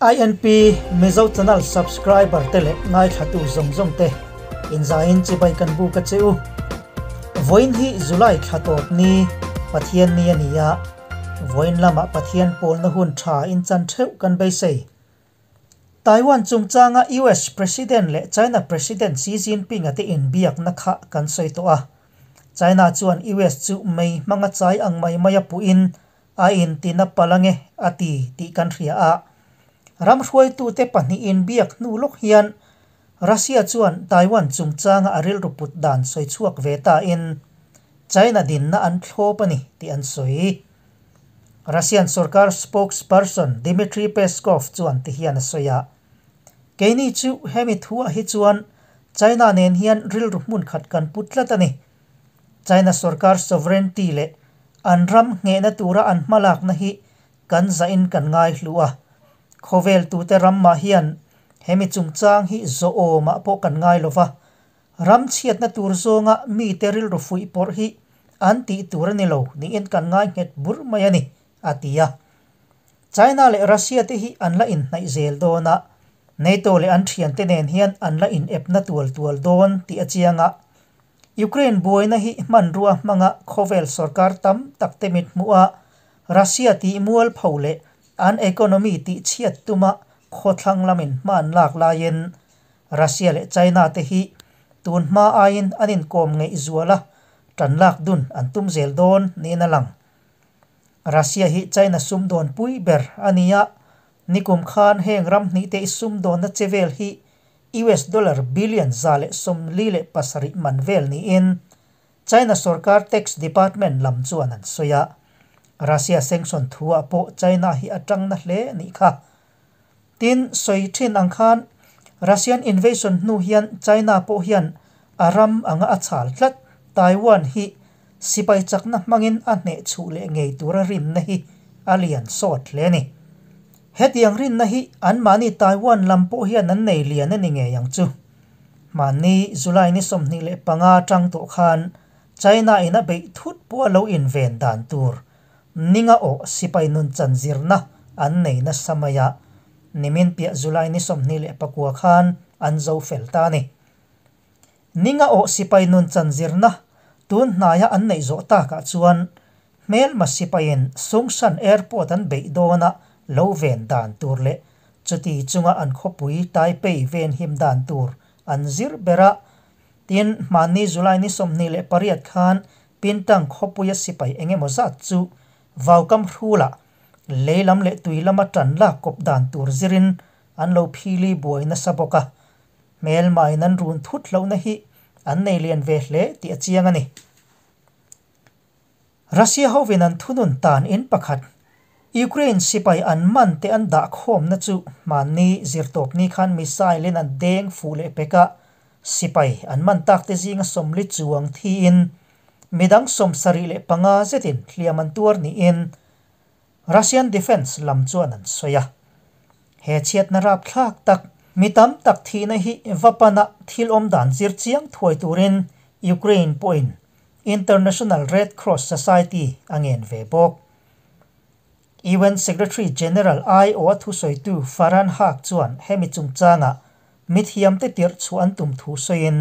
INP Mizo Channel subscriber te leh ngaithlatu zawng zawng te inzaiin chibai kan buk a che u. Vawiin hi July thla tawp ni Pathian ni a ni a, vawiin lamah Pathian pawlna hun tha inchan theuh kan beisei. Taiwan chungchanga US President leh China President Xi Jinping a te inbiakna kha kan sawi tawh a. China chuan US chu mei hmanga chai ang mai mai a puhin A intina palh ange a ti tih kan hria a. Ram hruaitute pahnihin biak hnu lawk hian Russia chuan Taiwan chungchanga a rilru put dan sawi chhuak ve tain China dinna an thlawp a ni tih an sawi. Russian sorkar spokesperson Dmitry Peskov chuan ti hian a sawi a, Keini chu hemi thuah hi chuan China nen hian rilru hmun khat kan pu tlat a ni. China sorkar sovereignty leh an ram nghehna tura an hmalakna hi kan zahin kan ngaihlu a, khawvel tute ram mah hian hemi chungchang hi zawhawmah pawh kan ngai lova, ram chhiatna tur zawnga mite rilru fuih pawrh hi an tih tur a ni lo niin kan ngai nghet bur mai a ni, a ti a. China leh Russia te hi an la inhnaih zel dawn a, NATO leh an thiante nen hian an la inepna tual tual dawn tih a chiang a. Ukraine buaina hi hmanrua hmanga khawvel sorkar tam tak te mit hmuh a, Russia tih mualpho leh an economy tih chhiat tuma khawthlang lamin hman lak laiin Russia leh China te hi tun hma aiin an inkawm ngeih zual a, tan lak dun an tum zel dawn niin a lang. Russia hi China sumdawn pui ber a ni a, nikum khan heng ram hnih te i sumdawnna che vel hi US dollar billion 147 man vel niin China sorkar tax department lam chuan an sawi a. Russia sanction thuah pawh China hi a tang na hle a nih kha. Tin, sawi thin ang khan Russian invasion hnu hian China pawh hian a ram anga a chhal tlat Taiwan hi sipai chakna hmangin a hneh chhuh leh ngei tura rinna hi a lian sawt hle a ni. Hetiang rinna hi anmahni Taiwan lam pawh hian an nei lian a ni ngei ang chu. Mahni July ni 25 atang tawh khan China in a beih thut pawh a lo inven dan tur ninga awh sipai nunchan zirna an nei nasa mai a, nimin piah July ni 29 khan an zo fel ta a ni. Ninga awh sipai nunchan zirna tun hnaia an neih zawh takah chuan Hmelma sipaiin Songshan Airport an beih dawna lo ven dan tur leh chuti chunga an khawpui Taipei ven him dan tur an zir ber a. Tin, hmanni July ni 28 khan Pintang khawpuia sipai engemaw zat chu vaukam hrulah lei lam leh tui lama tan lak kawp dan tur zirin an lo phili buai nasa bawk a. Hmelmain an run thut hlauhna hi an nei lian ve hle tih a chiang a ni. Russia hovin an thunun tan in pakhat Ukraine sipai an man te an dah khawmna chu hmanni zirtawpni khan missile in an deng fuh leh pek a, sipai an man tak te zinga 40 chuang thiin midang 75 zetin hliam an tuar niin Russian Defence lam chuan an sawi a. He chhiatna rapthlak tak mi tam tak thihna hi va pana thil awm dan zir chiang thuai turin Ukraine pawhin International Red Cross Society a ngen ve bawk. UN Secretary General aiawha thusawitu Farhan Haq chuan hemi chungchanga mithiamte tirh chhuah an tum thu sawiin,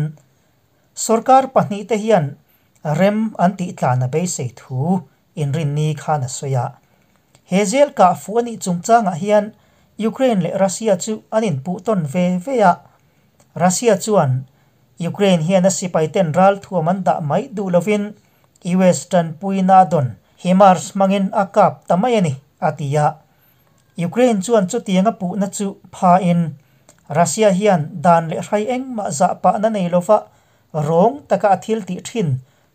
sorkar pahnihte hian rem an tih tlan a beisei thu inrinni khan a sawi a. He zel kah fuh a nih chungchangah hian Ukraine leh Russia chu an inpuh tawn ve ve a. Russia chuan Ukraine hian a sipaiten ralthuam an dah mai duh lovin US tanpuina a dawn HIMARS hmangin a kap ta mai a ni, a ti a. Ukraine chuan chutiang a puhna chu phain Russia hian dan leh hrai engmah zah pahna nei lova rawng taka a thil tih thin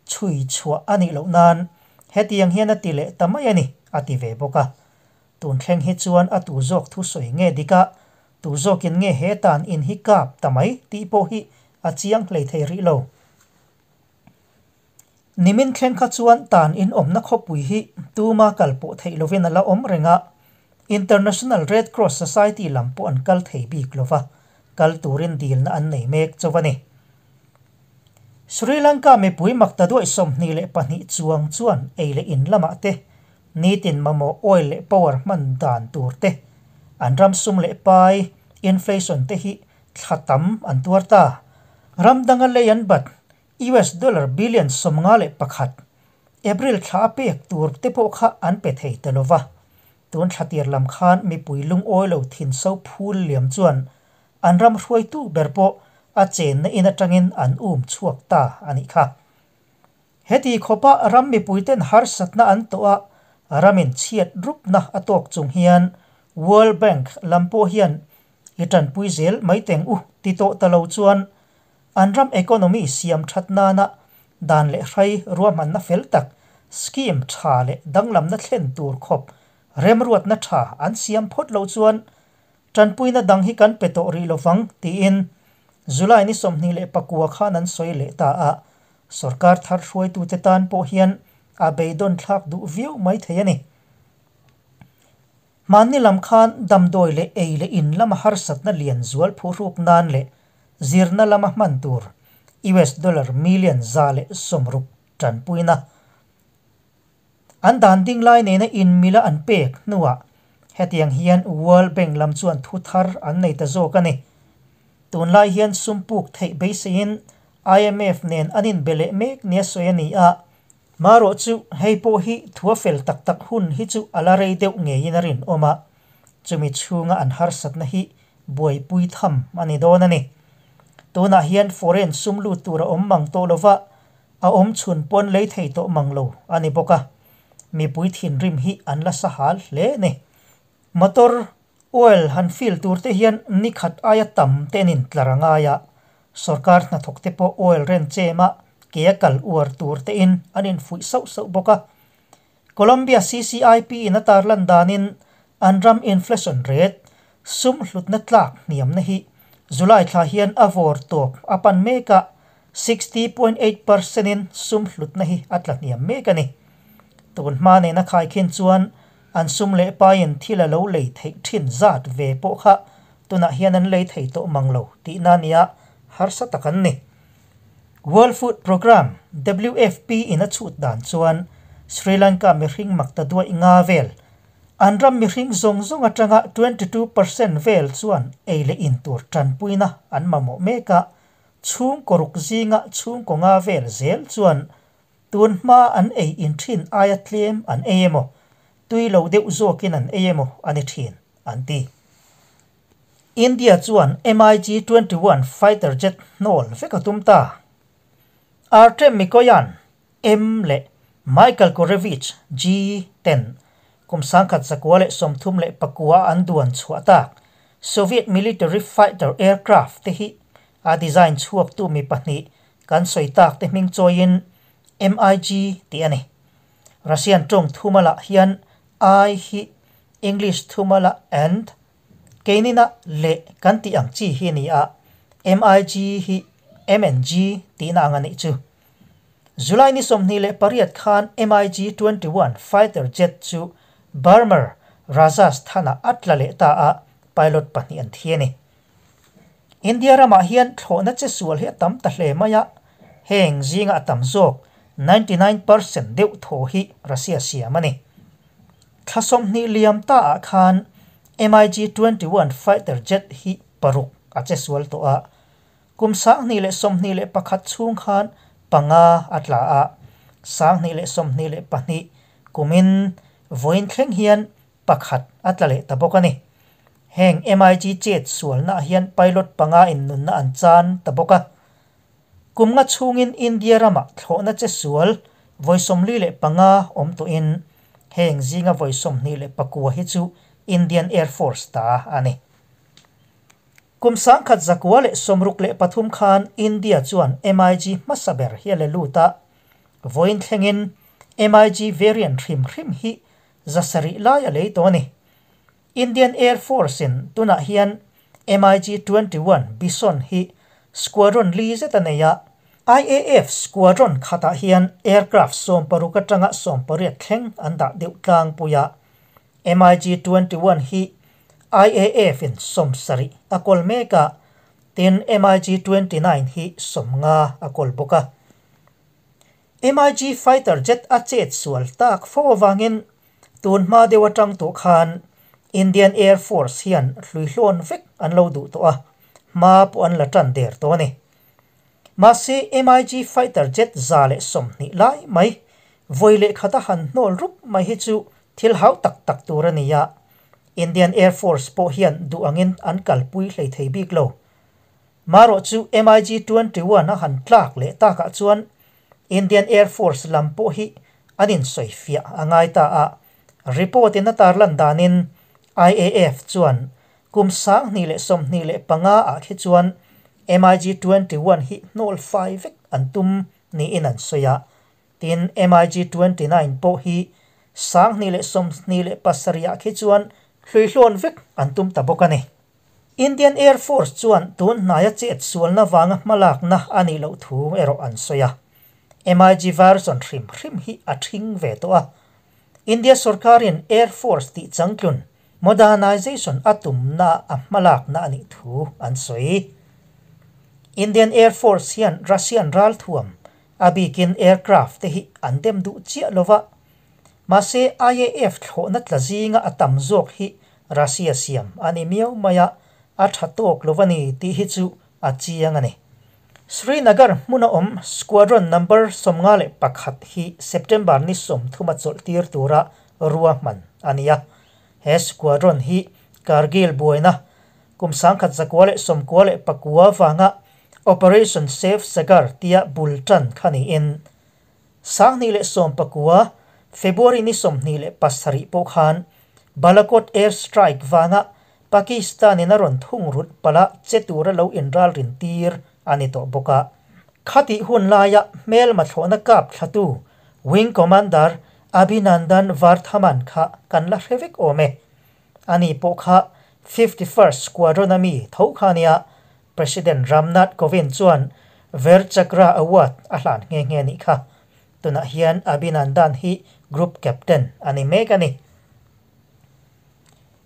chhui chhuah a nih loh nan hetiang hian a ti leh ta mai a ni, a ti ve bawk a. Tun thleng hi chuan a tu zawk thusawi nge dik a, tu zawkin nge he tan in hi kap ta mai tih pawh hi a chiang hlei thei rih lo. Nimin thleng kha chuan tan in awmna khawpui hi tuma kal pawh theih lovin a la awm reng a, International Red Cross Society lam pawh an kal thei bik lova, kal turin dilna an nei mek chauh a ni. Sri Lanka mipui makta duaih 22 chuang chuan ei leh in lamah te, nitin mamawh oil leh power hman dan tur te, An ram sum leh pai, inflation, te hi thla tam an tuar ta. Ram danga lei an bat US dollar billion 51 April thla a pek tur te pawh kha an pe thei ta lova. Tun thla tir lam khan mipui lungawi lo thin so phul liam chuan an ram hruaitu ber pawh a chenna in atangin an um chhuak ta a nih kha. Heti khawpa ram mipuiten harsatna an tawh a, ramin chhiat rupna a tawk chung hian World Bank lam pawh hian i tanpui zel mai teng u ti tawh ta lo chuan an ram economy siam that nana dan leh hrai ruahmanna fel tak, scheme tha leh danglamna thlen tur khawp remruatna tha an siam phawt lo chuan tanpuina dang hi kan pe tawh rih lovang tiin July ni 29 khan an sawi leh ta a. Sorkar thar hruaitute tan pawh hian a beidawn thlak duh viau mai thei a ni. Hmanni lam khan damdawi leh ei leh in lama harsatna lian zual phuhruk nan leh zirna lama hman tur US dollar million 160 tanpuina an dan ding lai nena in mila an pek hnuah hetiang hian World Bank lam chuan thu thar an nei ta zawk a ni. Tunlai hian sum puk theih beiseiin IMF nen an inbe leh mek nia sawi a ni a. Marawh chu hei pawh hi thua fel tak tak hun hi chu a la rei deuh ngeiin a rinawm a, chumi chhunga an harsatna hi buaipui tham a ni dawn a ni. Tunah hian foreign sum lut tur a awm mang tawh lova, a awm chhun pawn lei thei tawh mang lo a ni bawk a. Mipui thinrim hi an la sahal hle a ni. Motor oil han fill tur te hian ni khat aia tam te an intlar a ngai a, sorkar hnathawk te pawh oil ren chem a ke a kal uar tur te in an infuih sauh sauh bawk a. Colombia CCIP in a tarlan danin an ram inflation rate, sum hlutna tlak hniamna hi July thla hian a vawr tawp a pan mek a, 60.8% in sum hlutna hi a tla hniam mek a ni. Tun hma nena khaikhin chuan an sum leh paiin thil a lo lei theih thin zat ve pawh kha tunah hian an lei thei tawh mang lo tihna nia harsa tak an ni. World Food Programme, WFP, in a chhut dan chuan Sri Lanka mihring makta duaih nga vel, an ram mihring zawng zawng atanga 22% vel chuan ei leh in tur tanpuina an mamawh mek a, chhungkaw ruk zinga chhungkaw nga vel zel chuan tun hma an ei in thin aia tlem an ei emaw, tui lo deuh zawkin an ei emaw a ni thin, an ti. India chuan MiG-21 fighter jet hnawl vek a tum ta. Artem Mikoyan, M leh Michael Korevich, G ten kum 1939 an duan chhuah tak Soviet military fighter aircraft te hi a design chhuak tu mi pahnih kan sawi tak te hming chawiin MiG tih a ni. Russian tawng thumala hian I hi English thumala and keinina leh kan tih ang chi hi a ni a, MiG hi M and G tihna ang a nih chu. July ni 28 khan MiG-21 fighter jet chu Barmer, Rajasthan-ah a tla leh ta a, pilot pahnih an thi a ni. India ramah hian thlawhna che sual hi a tam ta hle mai a, heng zinga a tam zawk 99% deuh thaw hi Russia siam a ni. Thla 20 liam ta ah khan MiG-21 fighter jet hi paruk a che sual tawh a, kum 2021 chhung khan panga a tla a, 2022 kumin vawiin thleng hian pakhat a tla leh ta bawk a ni. Heng MiG chet sualnaah hian pilot panga in nunna an chan ta bawk a. Kum nga chhungin India ramah thlawhna che sual vawi 45 awm tawhin heng zinga vawi 29 hi chu Indian Air Force ta a ni. Kum 1963 khan India chuan MiG hmasa ber hi a la lut a, vawiin thlengin MiG variant hrim hrim hi 700 lai a lei tawh a ni. Indian Air Force in tunah hian MiG-21 Bison hi squadron li zet a nei a, IAF squadron khatah hian aircraft 16 atanga 18 thleng an dah deuh tlangpui a, MiG-21 hi IAF in 70 a kawl mek a, tin MiG-29 hi 50 a kawl bawk a. MiG fighter jet a chet sual tak fo avangin tun hma deuh atang tawh khan Indian Air Force hian hluihlawn vek an lo duh tawh a, hma pawh an la tan der tawh a ni. Mahse MiG fighter jet 120 lai mai vawi leh khata han hnawl rup mai hi chu thil hau tak tak tur a ni a, Indian Air Force pawh hian duh angin an kalpui hlei thei bik lo. Marawh chu MiG-21 a han tlak leh takah chuan Indian Air Force lam pawh hi an insawi fiah a ngai ta a, report in a tarlan danin IAF chuan kum 2025 ah khi chuan MiG-21 hi hnawl fai vek an tum niin an sawi a, tin MiG-29 pawh hi 2027 ah khi chuan hluihlawn vek an tum ta bawk a ni. Indian Air Force chuan tun hnaia chet sualna vanga hmalakna a nih loh thu erawh an sawi a. MiG version hrim hrim hi a ṭhing ve tawh a. India sorkarin Air Force tih changtlun, modernization, a tumna a hmalakna a nih thu an sawi. Indian Air Force hian Russian ralthuam, a bikin aircraft te hi an dem duh chiah lo va. Mahse IAF thlawhna tla zinga a tam zawk hi Russia siam a ni miau mai a, a tha tawk lo a ni tih hi chu a chiang a ni. Srinagar hmuna awm Squadron number 51 hi September ni 30 a chawlh tir tura ruahman a ni a. He squadron hi Kargil buaina kum 1999 vanga Operation Safe Sagar tia bul tan kha niin 2019 February ni 27 pawh khan Balakot air strike vanga Pakistan in a rawn thung rut pala che tura lo inralrin tir a ni tawh bawk a. Khati hun laia hmelma thlawhna kap thlatu Wing Commander Abhinandan Varthaman kha kan la hre vek awm e. Ani pawh kha 51st Squadron a mi tho kha nia President Ramnath Kovind chuan Vir Chakra Award a hlan nghe nghe nih kha. Tunah hian Abhinandan hi Group Captain a ni mek a ni.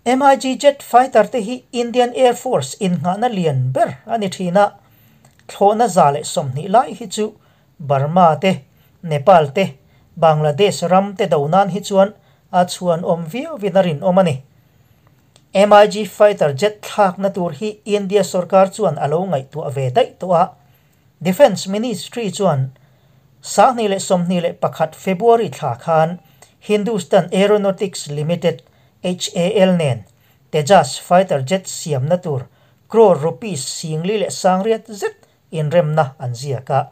MiG jet fighter te hi Indian Air Force innghahna lian ber a ni thin a, thlawhna 120 lai hi chu Burma te, Nepal te, Bangladesh ram te do nan hi chuan a chhuan awm viauin a rinawm a ni. MiG fighter jet thlakna tur hi India sorkar chuan a lo ngaihtuah ve daih tawh a, Defence Ministry chuan 2021 February thla khan Hindustan Aeronautics Limited, HAL, nen Tejas fighter jet siamna tur crore rupees singli leh sangriat zet inremna an ziak a.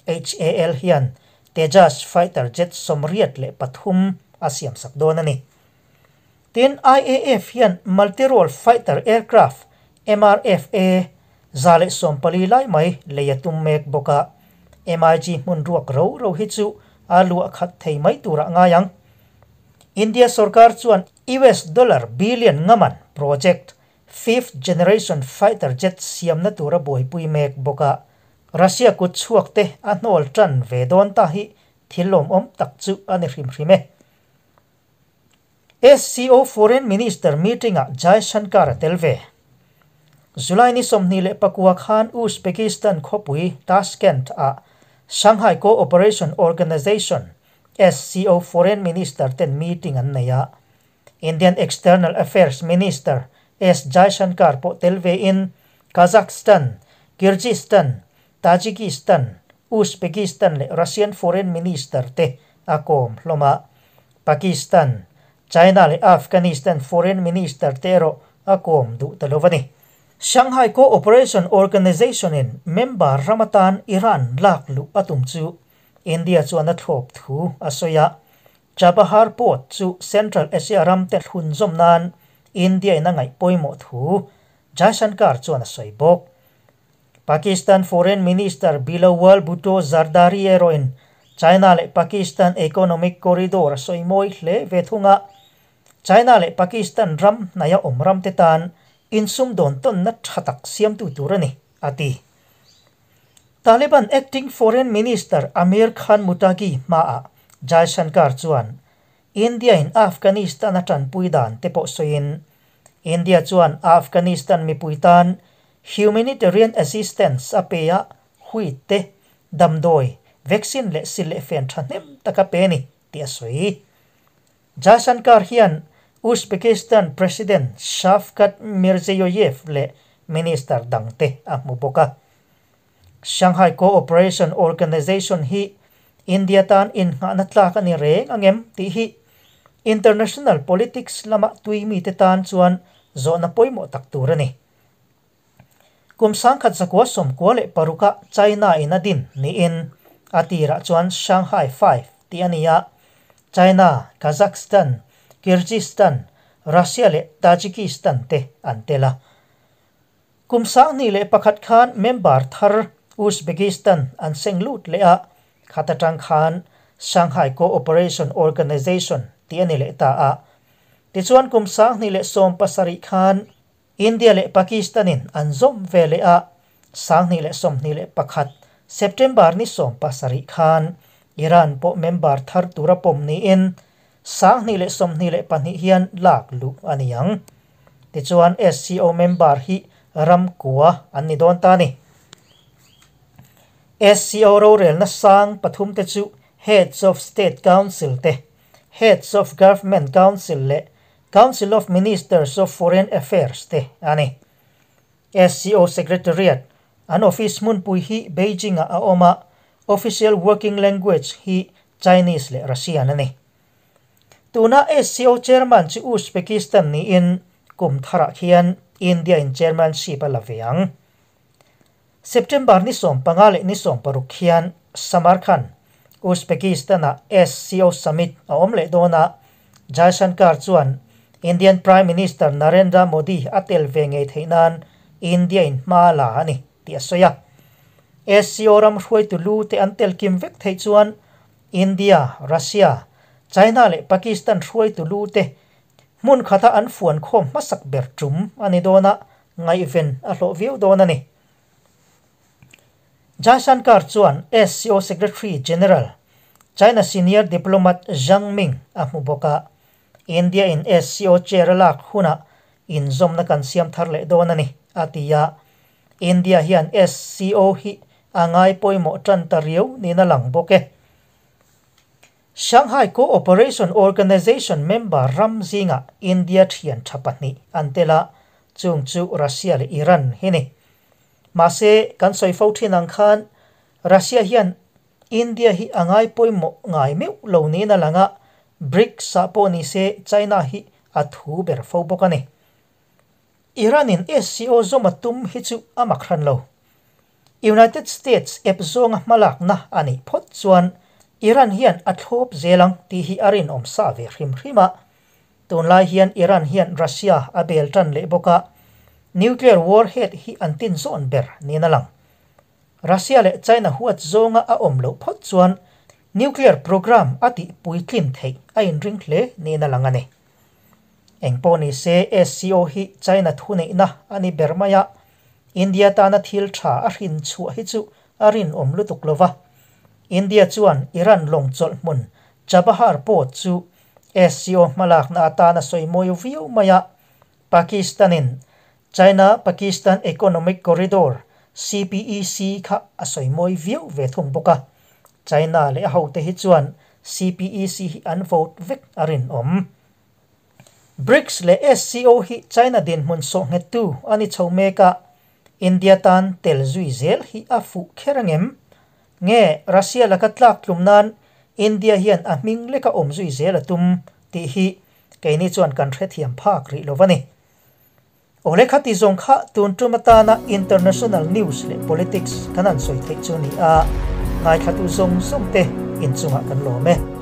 HAL hian Tejas fighter jet 83 a siamsak dawn a ni. Tin IAF hian multi-role fighter aircraft, MRFA, 140 lai mai lei a tum mek bawk a. MiG hmun ruak ro ro hi chu a luah khat thei mai turah ngai ang. India sorkar chuan US dollar billion ngaman project fifth generation fighter jet siamna tura buaipui mek bawk a. Russia kut chhuak te a hnawl tan ve dawn ta hi thil lawmawm tak chu a ni hrim hrim e. SCO Foreign Minister meeting ah Jaishankar a tel ve. July ni 29 khan Uzbekistan khawpui Tashkent ah Shanghai Cooperation Organization, SCO, Foreign Minister ten meeting an nei a. Indian External Affairs Minister S Jaishankar pawh tel ve in Kazakhstan, Kyrgyzstan, Tajikistan, Uzbekistan leh Russian Foreign Minister te a kawm hlawm a. Pakistan, China leh Afghanistan Foreign Minister te erawh a kawm duh ta lo a ni. Shanghai Cooperation Organization in member ram atan Iran lak luh a tum chu India chuan a thlawp thu a sawi a. Chabahar Port chu Central Asia ram te thlunzawm nan India in a ngaih pawimawh thu Jaishankar chuan a sawi bawk. Pakistan Foreign Minister Bilawal Bhutto Zardari erawhin China leh Pakistan Economic Corridor a sawi mawi hle ve thung a. China leh Pakistan ram hnaia awm ram te tan insum dawn tawnna tha tak siamtu tur a ni, a ti. Taliban Acting Foreign Minister Amir Khan Muttaqi hmaah Jaishankar chuan India in Afghanistan a tanpui dan te pawh sawiin India chuan Afghanistan mipui tan humanitarian assistance a pe a, wheat te, damdawi, vaccine leh sil leh fen thahnem taka pe a ni tih a sawi. Jaishankar hian Uzbekistan President Shavkat Mirziyoyev leh Minister dangte a hmu bawk a. Shanghai Cooperation Organization hi India tan innghahna tlak a ni reng ang em tih hi international politics lama tui mite tan chuan zawhna pawimawh tak tur a ni. Kum 1996-a China in a din niin a tirah chuan Shanghai Five tih a ni a, China, Kazakhstan, Kyrgyzstan, Russia leh Tajikistan te an tel a. Kum 2001 khan member thar Uzbekistan an seng lut leh a, khat atang khan Shanghai Cooperation Organization tih a ni leh ta a. Tichuan kum 2017 khan India leh Pakistan-in an zawm ve leh a, 2021 September ni 17 khan Iran pawh member thar tura pawm niin 2022 hian lak luh a ni ang. Tichuan SCO member hi ram kua an ni dawn ta a ni. SCO rorelna sang pathumte chu Heads of State Council te, Heads of Government Council leh Council of Ministers of Foreign Affairs te a ni. SCO Secretariat, an office hmunpui hi Beijing-ah a awm a, official working language hi Chinese leh Russian a ni. Tuna SCO Chairman chu Uzbekistan niin kum tharah khian India-in chairmanship a la ve ang. September ni 15 leh ni 16 khian Samarkand, Uzbekistan-ah SCO Summit a awm leh dawn a, Jaishankar chuan Indian Prime Minister Narendra Modi a tel ve ngei theih nan India-in hma a la a ni tih a sawi a. SCO ram hruaitu lu te an tel kim vek theih chuan India, Russia, China leh Pakistan hruaitu lu te hmun khata an fuan khawm hmasak ber tum a ni dawn a, ngaihven a hlawh viau dawn a ni. Jaishankar chuan SCO Secretary General, China senior diplomat Zhang Ming a hmu bawk a, India-in SCO chair a lak hunah inzawmna kan siam thar leh dawn a ni, a ti a. India hian SCO hi a ngai pawimawh tan ta riau niin a lang bawk e. Shanghai Cooperation Organization member ram zingah India thian tha pahnih an tel a, chung chu Russia leh Iran hi ni. Mahse, kan sawi fo thin ang khan Russia hian India hi a ngai pawimawh ngai meuh lo niin a lang a, BRICS ah pawh ni se China hi a thu ber fo bawk a ni. Iran-in SCO zawm a tum hi chu a mak hran lo. United States ep zawnga hmalakna a nih phawt chuan Iran hian a thlawp zel ang tih hi a rinawm sa ve hrim hrim a. Tunlai hian Iran hian Russia a bel tan leh bawk a, nuclear warhead hi an tin zawn ber niin a lang. Russia leh China huat zawnga a awm loh phawt chuan nuclear program a tih puitlin theih a inring hle niin a lang a ni. Engpawh ni se SCO hi China thuneihna a ni ber mai a, India tana thil tha a hrin chhuah hi chu a rinawm lutuk lo va. India chuan Iran lawng chawlh hmun Chabahar port chu SCO hmalakna atana sawi mawi viau mai a, Pakistan-in China-Pakistan Economic Corridor, CPEC, kha a sawi mawi viau ve thung bawk a. China leh a hote hi chuan CPEC hi an vote vek a rinawm. BRICS leh SCO hi China dinhmun sawh nghettu a ni chho mek a, India tan tel zui zel hi a fuh kher angem? Nge Russia laka tlak tlum nan India hian a hming leka awm zui zel a tum tih hi keini chuan kan hrethiam phak rih lo a ni. Awle khati zawng kha tun tum atana international news leh politics kan han sawi theih chu a ni a, ngaithlatu zawng zawng te inchungah kan lawm e.